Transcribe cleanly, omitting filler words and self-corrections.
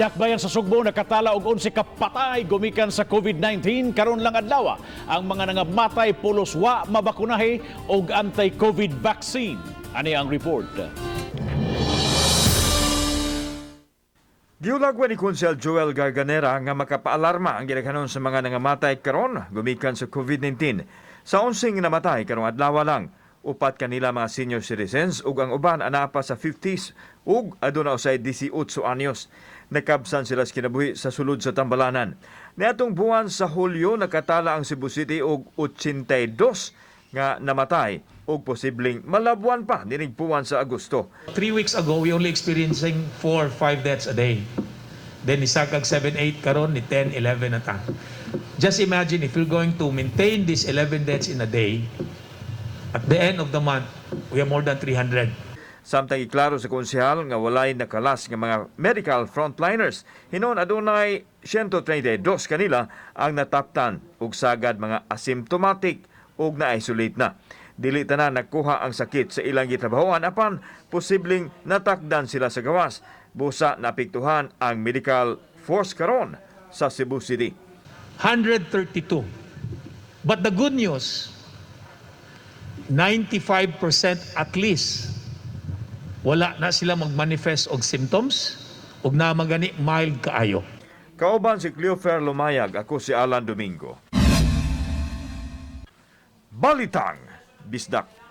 Dakbayan sa Sugbo nakatala og 11 ka patay gumikan sa COVID-19 karon lang adlaw. Ang mga nangamatay pulos wa mabakunahi og anti-COVID vaccine. Ani ang report. Giulagwan ni Konsehal Joel Garganera nga makapaalarma ang gidaghanon sa mga nangamatay karon gumikan sa COVID-19. Sa 11 namatay karong adlaw lang, upat kanila mga senior citizens ug ang uban anaa pa sa 50s ug aduna usay 18 anyos. Nakabsan sila sa kinabuhi sa sulod sa tambalanan. Niadtong buwan sa Hulyo, nakatala ang Cebu City og 82 nga namatay ug posibleng malabuan pa nining buwan sa Agosto. 3 weeks ago, we only experiencing 4, 5 deaths a day. Then nisakag 7, 8 karon ni 10, 11 na ta. Just imagine if we're going to maintain these 11 deaths in a day, at the end of the month, we have more than 300. Samtang iklaro sa konsehal nga walay nakalas nga mga medical frontliners. Hinon adunay 132 kanila ang nataptan ug sagad mga asymptomatic ug na-isolate na. Dili tanan nakuha ang sakit sa ilang gitrabahoan apan posibleng natakdan sila sa gawas. Busa naapektuhan ang medical force karon sa Cebu City. 132. But the good news, 95% at least, wala na sila mag-manifest og symptoms ug na magani mild kaayo. Kauban si Cleofer Lumayag, ako si Alan Domingo. Balitang Bisdak.